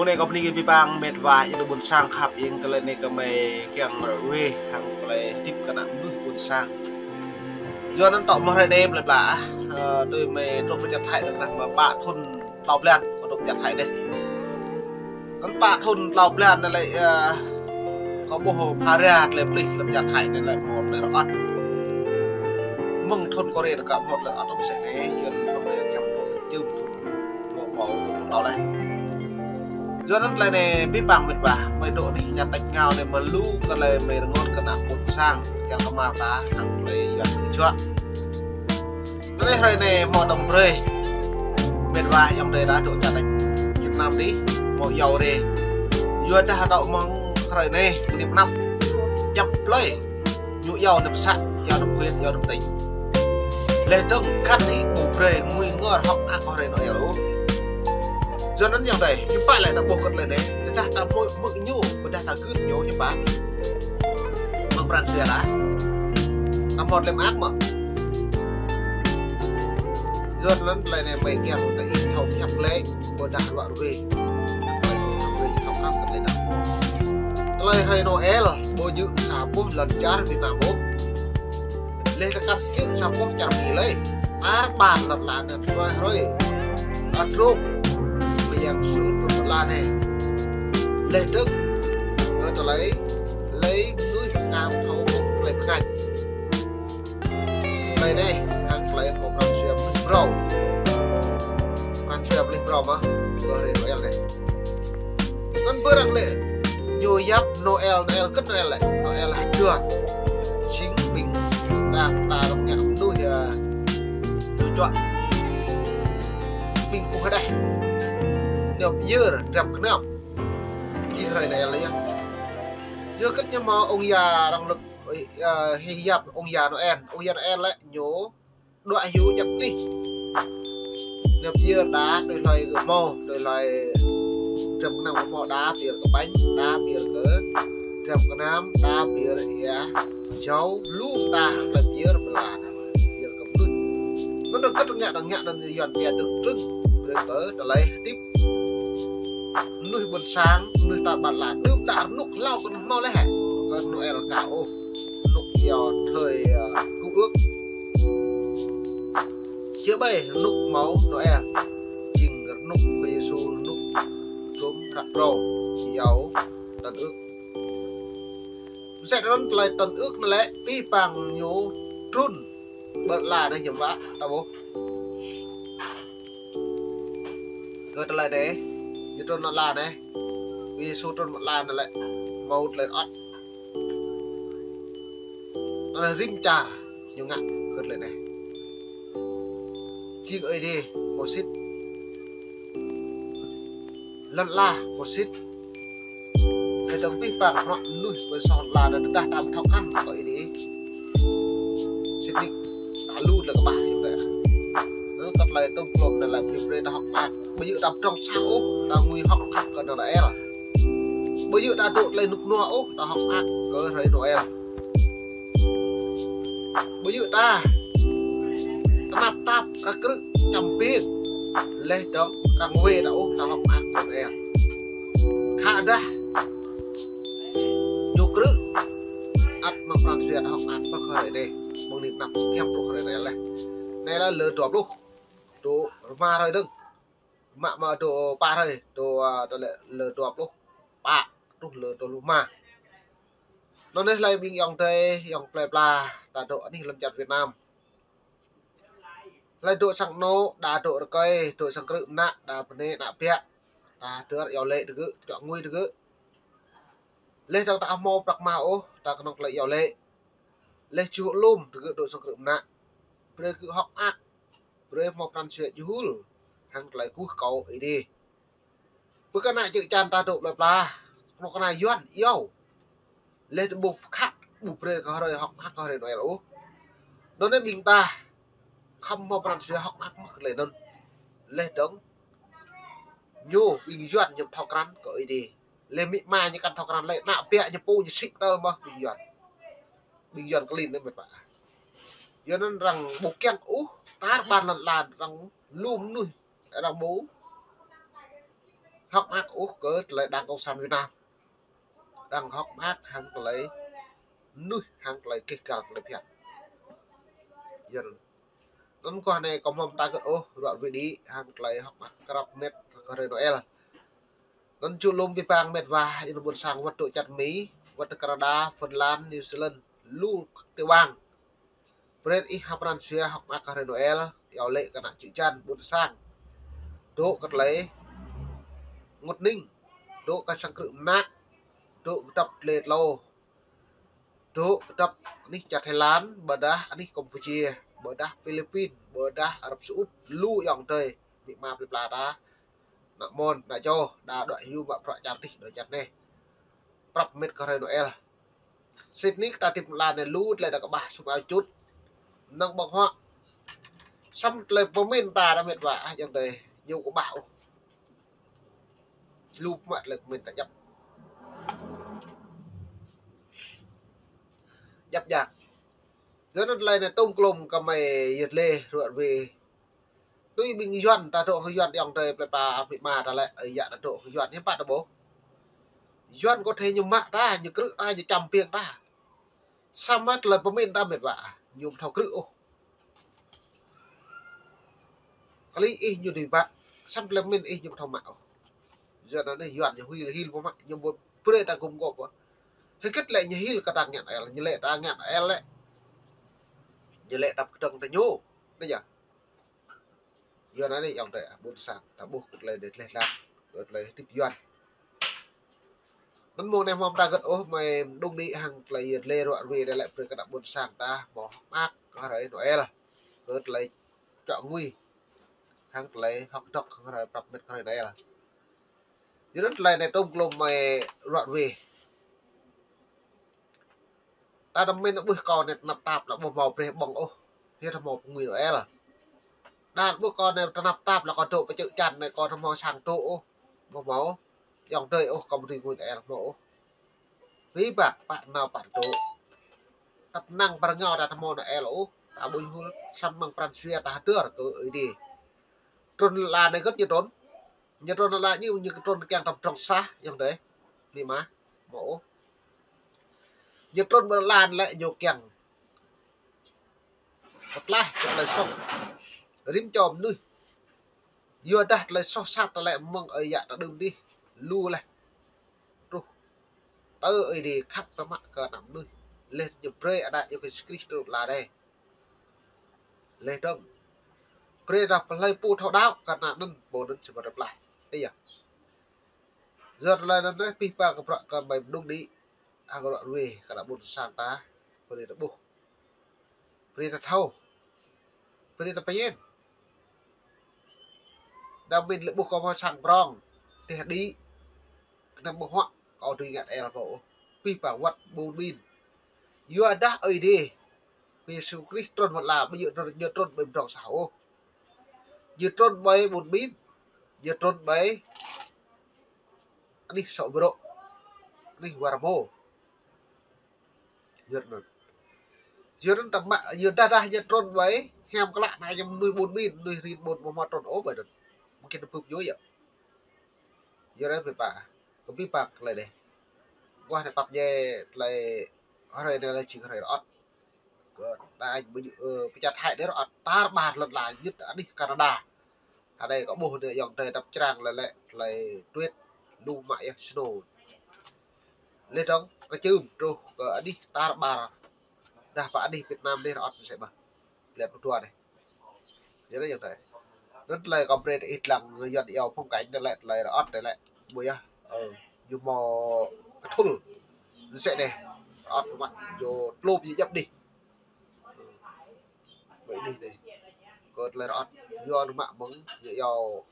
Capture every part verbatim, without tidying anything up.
Mơ̆ng anai kâo bơni kơ abih bang met wa ayŏng adơi ƀôn sang khăp, ing tơlơi anai kơ mơi kiăng ră ruai hăng tơlơi hơdip kơ ană mơnuih ƀôn sang. Yua anŭn tŏ mơ̆ng hrơi anai plơi pla, ơ, tui mơi truh pơ čar Thái anŭn kơ anăp mă pă thŭn klâo blan kâo dŏ pơ čar Thái anai. Anŭn pă thŭn klâo blan anai lĕ, ơ, kâo ƀuh pha ra tơlơi pơplih lăm čar Thái anai lĕ hmâo tơlơi rơŏt. Mơ̆ng thŭn kâo rai tơkă hmâo tơlơi rơŏt tŏm sĕ anai, yua anŭn thŭn anai kiăng truh jum thŭn dua rơbâo klâo laih. Yua anŭn tơlơi anai abih bang met wa, mơi dŏ anih ña tač ngao anai mơ̆ lu kơ tơlơi mơi rơngot kơ ană ƀôn sang, kiăng kơ mơta hăng tơlơi Yuan kơ juă. Anai hrơi anai hmâo tơm brơi met wa ayŏng adơi đa dŏ čar tač Việt Nam adih, hmâo iâu rai. Yua dah dŏ mơ̆ng hrơi anai, mơnit mơnăp, djăp plơi ñu iâu nao pơ să, iâu nao pơ huyện, iâu nao pơ tỉnh. Laih dơ̆ng kăn hĭ ƀu brơi ngui ngor hŏk mơak kơ hrơi Noel ôh. Yua anŭn ayŏng adơi, hiư̆m pă lĕ ta ƀuh kơ tơlơi anai, tơdah ta hmư̆, hmư̆ ñu, ƀôdah ta gưt ñu, hiư̆m pă. Mơ̆ng pran jua ta, ta hmâo tơlơi mơak mơ̆. Yua anŭn tơlơi anai mơi kiăng ta ih thâo hiăp lĕ, ƀôdah luă ruai. Tơlơi anai thâo krăn kơ tơlơi anŭn. Tơlơi hrơi Noel, ƀu djơ̆ sa boh lŏn čar Việt Nam ôh. Laih tơkăt djơ̆ sa boh čar Mi lơi. Tar ƀar lŏn la anai hrơi hrơi. Adrong. Mơyang su tŭn lŏn la anai. Laih dơ̆ng. Kơ tơlơi. Lơi mơnuih ngă thâo ƀuh tơlơi pơngač. Tơlơi anai, hăng tơlơi hmâo pran jua pơplih phrâo. Pran jua pơplih phrâo mơ̆, kơ hrơi Noel anai. Anŭn ƀơi arăng lĕ, ñu yap Noel, Noel kơ Noel lĕ, Noel hơduah. Jing ƀing đah ta rŏng ñă mơnuih, ơ, ñu čuă. Ƀing ƀu hơđeh. Ñu pơyơr, drăm kơnam. Jing hrơi Noel lĕ yơh. Yua kơ ñu hmâo ung ya arăng lŭk, ơ, hĭ yap ung ya Noel. Ung ya Noel lĕ ñu đuaĭ hyu djăp anih. Ñu pơyơr đa tui hloi gơ̆ hmâo, tui hloi drăm kơnam gơ̆ hmâo đa pơyơr kơ ƀañ, đa pơyơr kơ drăm kơnam, đa pơyơr ia jâo, lu đa hăng tơlơi pơyơr ƀơi la anai. Pơyơr kơ mơnuih. Anŭn dơ̆ng kơ tơngă, tơngă anŭn Yuan pia dơ̆ng trưng, brơi kơ tơlơi hơdip. Mơnuih ƀôn sang, mơnuih ta ƀar lăn, đưm đă rơnŭk hlâo kơ hmâo lĕ hĕ. Kơ Noel ka ôh. Rơnŭk iâu thời, ơ, Cựu Ước. Či ƀai rơnŭk hmâo Noel. Jing rơnŭk Khua Yêsu rơnŭk trôm hră phrâo. Iâu Tân Ước. Mơsĕ anŭn tơlơi Tân Ước anŭn lĕ abih bang ñu trŭn ƀơi lŏn la anai hiư̆m pă, ta ƀuh. Kơ tơlơi anai, ñu trŭn lŏn la anai. Yêsu trŭn lŏn la anai lĕ hmâo tơlơi rơŏt. Anŭn rĭm čar ñu ngă kơ tơlơi anai. Jing Ơi Adai hmâo sĭt. Lŏn la hmâo sĭt. Laih dơ̆ng abih bang bruă mơnuih ƀơi soh lŏn la anai tơdah ta ƀu thâo krăn kơ Ơi Adai. Sĭt nik ta lu tơlơi kơƀah yơh kơ. Anŭn kơ tơlơi tơm klôm anŭn lĕ brơi brơi ta hŏk mơak. Ƀu djơ̆ ta pơdrŏng sa ôh, ta ngui hŏk mơak kơ anŭn Noel. Ƀu djơ̆ ta dŏ tơlơi rơnŭk rơnua ôh, ta hŏk mơak kơ hrơi Noel. Ƀu djơ̆ ta tơnap tap kơ krư̆ čăm ping. Laih dơ̆ng arăng wai ta ôh, ta hŏk mơak kơ Noel. Khă dah ñu krư̆ ăt mơ̆ng pran jua ta hŏk mơak pơ kơ hrơi anai. Mơ̆ng anai anăp kiăng truh hrơi Noel laih. Anai lĕ lơ dua pluh. Dŏ rơma hrơi dơ̆ng. Mă mă dŏ pă hrơi, dŏ, ơ, tơlơi lơ dua pluh pă truh lơ dua pluh rơma. Anŭn anai hlơi ƀing ayŏng adơi, ayŏng plơi pla, ta dŏ anih lŏn čar Việt Nam. Hlơi dŏ sang anŏ, đa dŏ rơkơi, dŏ sang krư̆ mơnă, đa bơnai ană biă, ta hơdơr iâu laĭ tơgơ̆, čuă ngui tơgơ̆. Laih dơ̆ng ta ƀu hmâo prăk rơma ôh, ta kơnơ̆ng tơlơi iâu laĭ. Laih čuh lŏm tơgơ̆ dŏ sang krư̆ mơnă. Brơi gơ̆ hŏk mơak. Brơi hmâo pran jua jơhul hăng tơlơi kơkuh kơ Ơi Adai. Ƀơi kơ ană čư̆ čan ta dŏ plơi pla, kơnuk kơna Yuan iâu. Laih dơ̆ng ƀu pơkhă, ƀu brơi kơ hrơi hŏk mơak kơ hrơi Noel ôh. Anŭn anai ƀing ta khŏm hmâo pran jua hŏk mơak mơ̆ kơ tơlơi anŭn. Laih dơ̆ng ñu ƀing Yuan ñu thâo krăn kơ Ơi Adai. Laih amĭ ama ñu kăn thâo krăn lĕ, ană biă ñu pô ñu sĭ tơl mơ̆ ƀing Yuan. Ƀing Yuan klin anai met wa. Yua anŭn arăng ƀu kiăng ôh, tar ƀar lŏn la arăng lu mơnuih arăng ƀu hơ̆k mơak ôh kơ tơlơi Đảng Cộng sản Việt Nam. Đang hơ̆k mơak hăng tơlơi mơnuih, hăng tơlơi keh gal tơlơi phiăn. Yua anŭn. Anŭn kơ anai kâo mơ̆ ta gơ̆t ôh, ruă rơwĕ đĭ hăng tơlơi hơ̆k mơak krăp met kơ hrơi Noel. Anŭn ču lŏm ƀing pang met wa, ih ƀôn sang wơ̆t dŏ čar Mi, wơ̆t Canada, Phần Lan, New Zealand, lu tơwang. Brơi ih hăp pran jua hơ̆k mơak kơ hrơi Noel, iâu laĭ kơ ană čư̆ čan ƀôn sang. Dŏ kơ tơlơi ngŭt ning, dŏ kơ sang krư̆ mơnă, dŏ kơdŏp tơlơi tlâo, dŏ kơdŏp anih čar Thái Lan, ƀôdah anih Campuchia, ƀôdah Philippin, ƀôdah Arab Saudi, lu ayŏng adơi, amĭ ama plơi pla ta, ană mơ̆n, ană čô, đa đuaĭ hyu mă bruă čar adih, đuaĭ čar anai. Prăp met kơ hrơi Noel. Sĭt nik ta tĭp lan anai lu tơlơi đa kơƀah sum ao čut. Năng ƀơ̆ng huă. Samơ̆ tơlơi pơmĭn ta đa met wa, ah, ayŏng adơi, ñu kơƀah ôh. Lu mă tơlơi pơmĭn ta djăp. Djăp djak. Yua anŭn tơlơi anai tŏm klŏm kơ mơi yơh lĕ ruă rơwĕ. Tui ƀing Yuan ta dŏ hăng Yuan ayŏng adơi plơi pla amĭ ama ta lĕ, ơi yă ta dŏ hăng Yuan hiư̆m pă ta ƀuh. Yuan kơ thê ñu mă ta, ñu krư̆ ta, ñu čăm piêng ta. Samơ̆ tơlơi pơmĭn ta met wa, ñu ƀu thâo krư̆ ôh. Kơ lĕ ih ñu dưi mă, samơ̆ tơlơi pơmĭn ih ñu ƀu thâo mă ôh. Yua anŭn anai Yuan ñu hil hil pơmă, ñu ƀu brơi ta gum gôp ôh. Hơget lĕ ñu hil kơ ta ngă Noel, ñu laĭ ta ngă Noel lĕ. Ñu laĭ ta pơkơdơ̆ng ta ñu. Anai yơh. Yua anŭn anai ayŏng adơi ƀôn sang, ta ƀuh kơ tơlơi anai tơleh tlang, kơ tơlơi hơdip Yuan. Anŭn mơ̆ng anai mơ̆ ta gơ̆t ôh, mơi mơđung đĭ hăng tơlơi yơh lĕ ruă rơwĕ anai lĕ brơi kơ ană ƀôn sang ta mơ̆ hơ̆k mơak kơ hrơi Noel. Kơ tơlơi čŏ ngui hăng tơlơi hơ̆k dŏ hăng hrơi prăp met kơ hrơi Noel. Yua anŭn tơlơi anai tŏm klŏm mơi ruă rơwĕ. Ta đăm mĭn ƀuh kâo anai tơnap tap lĕ ƀu hmâo brơi ƀơ̆ng ôh. Hiư̆m ta hmâo pơngui Noel. Đa ƀuh kâo anai tơnap tap lĕ kâo dŏ pơ čư̆ čan anai kâo ta hmâo sang dŏ ôh. Ƀu hmâo. Ayŏng adơi ôh kâo ƀu dưi ngui Noel hmâo ôh. Ƀing pă, pă nao pă dŏ. Tăp năng pơ rơngiao ta ta hmâo Noel ôh. Ta ƀu hul samơ̆ mơ̆ng pran jua ta hơdơr kơ Ơi Adai. Trŭn lăn anai gơ̆t ñu trŭn. Ñu trŭn lăn ñu, ñu trŭn kiăng ta pơdrŏng sah, ayŏng adơi. Anai mơ̆, hmâo ôh. Ñu trŭn ƀơi lăn lĕ ñu kiăng pơtlaih kơ tơlơi soh rĭm čô mơnuih. Yua dah tơlơi soh sat ta lĕ mơ̆ng ơi yă ta đưm adih lu laih. Truh tơ Ơi Adai khăp kơ mă kơ ană mơnuih. Laih ñu brơi Ană ñu Yêsu Krist trŭn lăn anai. Laih dơ̆ng brơi ta pơhlơi pô thâo đaŏ kơ ană anŭn, pô anŭn sĭt mơ̆ pơtlaih. Ơ yă. Yua tơlơi anŭn anai pih pang kơ bruă kơ mơi mơđung đĭ hăng ruă rơwĕ kơ ană ƀôn sang ta, brơi ta ƀuh, brơi ta thâo, brơi ta pơñen. Đa mĭn lĕ ƀuh kâo mơ̆ sang prŏng, teh đĭ, kơnăm ƀơ̆ng huă, kâo dưi ngă Noel ƀu ôh. Pih pang wơ̆t ƀun ƀin. Yua dah Ơi Adai, Yêsu Krist trŭn mơ̆ lă, ƀu djơ̆ trŭn, djơ̆ trŭn ƀơi pơdrŏng sah ôh. Djơ̆ trŭn ƀơi ƀun ƀin, djơ̆ trŭn ƀơi anih sŏ brŏ, anih war rơmô. Yua anŭn. Yua anŭn ta mă, yua dah dah djơ̆ trŭn ƀơi hiam klă anai, ñu mơnuih ƀun ƀin, mơnuih rin ƀun ƀu hmâo trŭn ôh ƀơi anŭn. Mơ̆ng kơ ta pơp ñu yơh. Yua anŭn pih pang, kơ pih pang tơlơi anai. Guah anai pap djai tơlơi hrơi anai lĕ jing hrơi rơŏt. Kơ đa ñu ƀu djơ̆, ơ, pơčah hai đe rơŏt tar ƀar lŏn ala ñŭt anih Canada. Hơdai kâo ƀuh anai ayŏng adơi tăp črang lĕ lĕ tơlơi tuyết lu mă yơh snow. Laih dơ̆ng kơčưm truh kơ anih tar ƀar. Dah pơ anih Việt Nam anai rơŏt mơsĕ mơ̆. Blan pluh dua anai. Yua anŭn ayŏng adơi. Anŭn tơlơi kâo brơi ta ih lăng Yuan iâu phong cảnh anai lĕ tơlơi rơŏt anai lĕ. Ƀu yơh. Ơ, ñu hmâo kơthul. Mơsĕ anai. Rơŏt mă ñu tlŏm ñu djăp đih. Ƀơi anih anai. Kơ tơlơi rơŏt. Yua anŭn mă mơ̆ng ñu iâu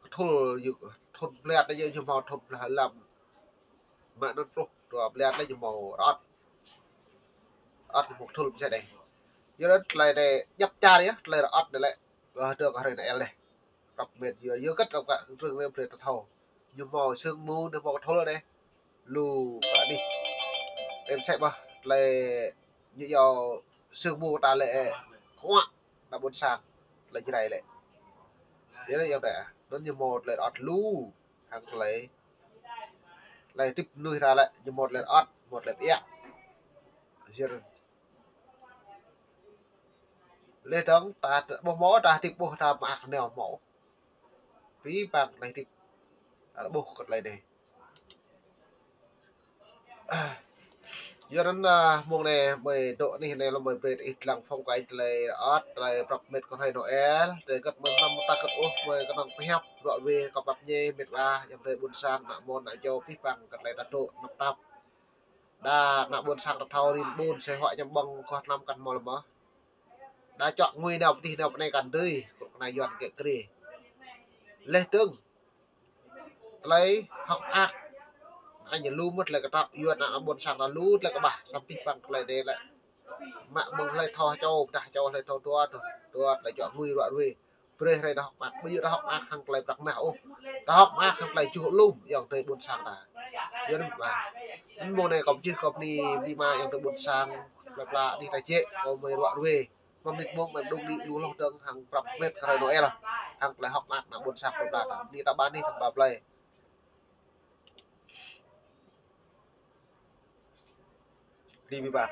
kơthul ñu thun blan anai ñu hmâo thun blan lăm. Mă anŭn pluh dua blan anai ñu hmâo rơŏt. Rơŏt ñu hmâo kơthul mơsĕ anai. Yua anŭn tơlơi anai djăp čar yơh, tơlơi rơŏt anai lĕ. Kơ hơdơr kơ hrơi Noel anai. Prăp met yua, yua hơget rŏk kơ trưng anai brơi ta thâo. Ñu hmâo sương mù anai hmâo kơthul anai. Lu kơ anih. Đêm sĕ mơ̆, tơlơi ñu iâu sương mù ta lĕ kơkuă, ană ƀôn sang, tơlơi Jrai lĕ. Yua anŭn ayŏng adơi, anŭn ñu hmâo tơlơi rơŏt lu. Hăng tơlơi, tơlơi hơdip mơnuih ta lĕ, ñu mơ̆t lĕ ăt, mơ̆t lĕ ƀiă. Yua anŭn. Lĕ dơ̆ng ta, ta ƀuh mơ̆, ta hơdip ƀuh ta mă kơneo mơ̆. Abih bang tơlơi hơdip. Ta ƀuh kơ tơlơi anai. Yua anŭn, a, mông anai mơi dŏ anih anai lơ̆m mơi brơi ih lăng phŏng kơ ih tơlơi ăt, tơlơi prăp met kơ hrơi Noel, tơlơi hơget mơi anăm ta hơget ôh, mơi kơnơ̆ng pơhiăp, ruă ruê kơ pap ñe met wa, ayŏng adơi ƀôn sang, ană mơ̆n, ană čô, abih bang kơ tơlơi ta dŏ, anăp tap. Đa ană ƀôn sang ta thâo rin ƀun, sĕ huă ñăm ƀơ̆ng, kơh anăm kăn mơ̆ lơ̆m mơ̆. Đa čuă ngui nao pơtih nao pơnai kăn tui, kơ ană Yuan kĕ krê. Lĕ dơ̆ng. Tơlơi hơ̆k mơak. Anai ñu lu mơ̆t tơlơi kơtŏk, Yuan ană ƀôn sang ta lu tơlơi kơƀah, samơ̆ abih bang tơlơi anai lĕ. Mă mơ̆ng tơlơi thâo čô, pơdah čô tơlơi thâo dua, dua, dua tơlơi čuă ngui ruă ruê. Brơi hrơi ta hơ̆k mơak, ƀu djơ̆ ta hơ̆k mơak hăng tơlơi prăk mah ôh. Ta hơ̆k mơak hăng tơlơi čuh lum, ayŏng adơi ƀôn sang ta. Yua anŭn mơ̆. Anŭn mông anai kâo pơjih kâo bơni, bơni mă ayŏng adơi ƀôn sang, plơi pla anih ta jĕ, kâo mơi ruă ruê. Mơ̆ng mơnit mông mơi mơđung đĭ lu hloh dơ̆ng hăng prăp met kơ hrơi Noel. Hăng tơlơi hơ̆k mơak ană ƀôn sang plơi pla ta. Bơni ta ƀan anih tơm ba plơi. Bơni abih bang.